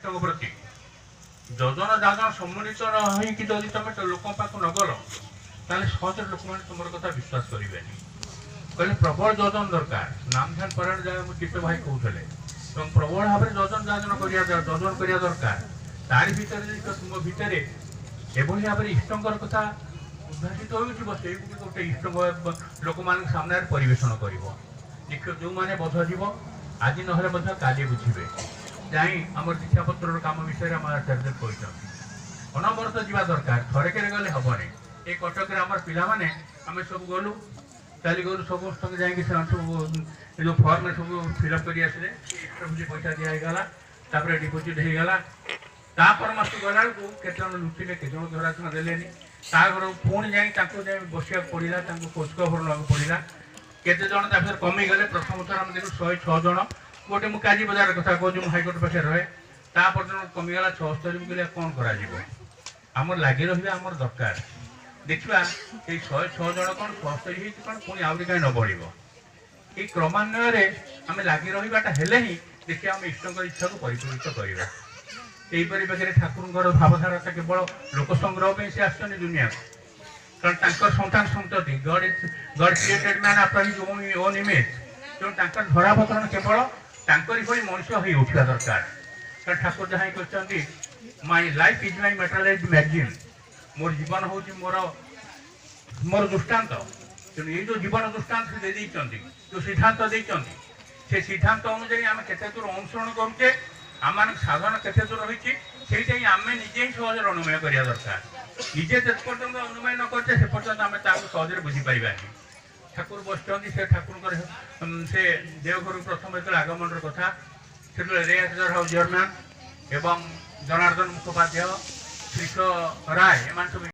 ଇଷ୍ଟଙ୍କ ପ୍ରତି। ଯଜନ ଯାଜନ ସମ୍ମିଳିତ ନ ହେଇକି ଯଦି ତମେ ଲୋକଙ୍କ ପାଖକୁ ନ ଗଲ, ତାହେଲେ ସହଜରେ ଲୋକମାନେ ତୁମର କଥା ବିଶ୍ୱାସ କରିବେନି। କହିଲେ ପ୍ରବଳ ଯଜନ ଦରକାର। ନାମ ଧ୍ୟାନ ପରାୟଣ ଯାହା ମୁଁ ଚିତ୍ତ ଭାଇ କହୁଥିଲେ ଏବଂ ପ୍ରବଳ ଭାବରେ ଯଜନ ଯାଜନ କରିବା, ଯଜନ କରିବା ଦରକାର। ତାରି ଭିତରେ ଯଦି ତୁମ ଭିତରେ ଏଭଳି ଭାବରେ ଇଷ୍ଟଙ୍କର କଥା ଉଦ୍ଭାସିତ ହେଉଥିବ, ସେଇଗୁଡ଼ିକ ଗୋଟେ ଇଷ୍ଟଙ୍କ ଲୋକମାନଙ୍କ ସାମ୍ନାରେ ପରିବେଷଣ କରିବ। ଦେଖିବ, ଯେଉଁମାନେ ବଧ ଯିବ ଆଜି ନହେଲେ ମଧ୍ୟ କାଲି ବୁଝିବେ। ଯାଇ ଆମର ଦୀକ୍ଷାପତ୍ରର କାମ ବିଷୟରେ ଆମ ଆଚାର୍ଯ୍ୟ କହିଛନ୍ତି, ଅନବରତ ଯିବା ଦରକାର, ଥରେକରେ ଗଲେ ହବନି। ଏ କଟକରେ ଆମର ପିଲାମାନେ ଆମେ ସବୁ ଗଲୁ, ଚାଲିଗଲୁ ସମସ୍ତଙ୍କୁ ଯାଇକି ସେମାନେ ସବୁ ଏ ଯେଉଁ ଫର୍ମରେ ସବୁ ଫିଲ୍ଅପ୍ କରି ଆସିଲେ। ଏକ୍ସଟ୍ରା ପଇସା ଦିଆ ହେଇଗଲା, ତାପରେ ଡିପୋଜିଟ୍ ହେଇଗଲା। ତାପର ମାସକୁ ଗଲା ବେଳକୁ କେତେ ଜଣ ଲୁଚିଲେ, କେତେ ଜଣ ଧରାଛୁଆଁ ଦେଲେନି। ତା ଘରକୁ ପୁଣି ଯାଇ ତାଙ୍କୁ ଯାଇ ବସିବାକୁ ପଡ଼ିଲା, ତାଙ୍କୁ ଖୋଜଖବର ନେବାକୁ ପଡ଼ିଲା। କେତେ ଜଣ ତା ଭିତରେ କମିଗଲେ। ପ୍ରଥମ ଥର ଆମେ ଦେଖିଲୁ 106 ଜଣ ଗୋଟେ, ମୁଁ କାଜି ବଜାର କଥା କହୁଛି, ମୁଁ ହାଇକୋର୍ଟ ପାଖରେ ରହେ। ତାପରଦିନ କମିଗଲା 76। ମୁଁ କହିଲି କ'ଣ କରାଯିବ? ଆମର ଲାଗି ରହିବା ଆମର ଦରକାର। ଦେଖିବା ଏଇ 106 ଜଣ କ'ଣ 76 ହେଇଛି କ'ଣ, ପୁଣି ଆହୁରି କାହିଁ ନ ବଢ଼ିବ। ଏଇ କ୍ରମାନ୍ୱୟରେ ଆମେ ଲାଗି ରହିବାଟା ହେଲେ ହିଁ ଦେଖିବା ଆମେ ଇଷ୍ଟଙ୍କ ଇଚ୍ଛାକୁ ପରିପୂରିତ କରିବା। ଏହି ପରିପ୍ରେକ୍ଷୀରେ ଠାକୁରଙ୍କର ଭାବଧାରାଟା କେବଳ ଲୋକ ସଂଗ୍ରହ ପାଇଁ ସେ ଆସିଛନ୍ତି ଦୁନିଆକୁ, କାରଣ ତାଙ୍କର ସନ୍ତାନ ସନ୍ତତି, God created man after his own image। ତେଣୁ ତାଙ୍କର ଧରାବତରଣ କେବଳ ତାଙ୍କରି ଭଳି ମଣିଷ ହେଇ ଉଠିବା ଦରକାର। କାରଣ ଠାକୁର ଯାହା ହିଁ କହିଛନ୍ତି, "My life is my materialized maxim." ମୋର ଜୀବନ ହେଉଛି ମୋର ଦୃଷ୍ଟାନ୍ତ। ତେଣୁ ଏଇ ଯେଉଁ ଜୀବନ ଦୃଷ୍ଟାନ୍ତ ସେ ଦେଇ ଦେଇଛନ୍ତି, ଯେଉଁ ସିଦ୍ଧାନ୍ତ ଦେଇଛନ୍ତି, ସେ ସିଦ୍ଧାନ୍ତ ଅନୁଯାୟୀ ଆମେ କେତେ ଦୂର ଅନୁସରଣ କରୁଛେ, ଆମମାନଙ୍କ ସାଧନ କେତେ ଦୂର ରହିଛି, ସେଇଟା ହିଁ ଆମେ ନିଜେ ହିଁ ସହଜରେ ଅନୁମେୟ କରିବା ଦରକାର। ନିଜେ ଯେତେ ପର୍ଯ୍ୟନ୍ତ ଅନୁମେୟ ନ କରିଛେ, ସେ ପର୍ଯ୍ୟନ୍ତ ଆମେ ତାହାକୁ ସହଜରେ ବୁଝିପାରିବାନି। ଠାକୁର ବସିଛନ୍ତି, ସେ ଠାକୁରଙ୍କର ସେ ଦେଓଘରକୁ ପ୍ରଥମ ଯେତେବେଳେ ଆଗମନର କଥା, ସେତେବେଳେ ରେ ହାଉସ ଚେୟାରମ୍ୟାନ୍ ଏବଂ ଜନାର୍ଦ୍ଦନ ମୁଖୋପାଧ୍ୟାୟ, ଶ୍ରୀଶ ରାୟ, ଏମାନେ ସବୁ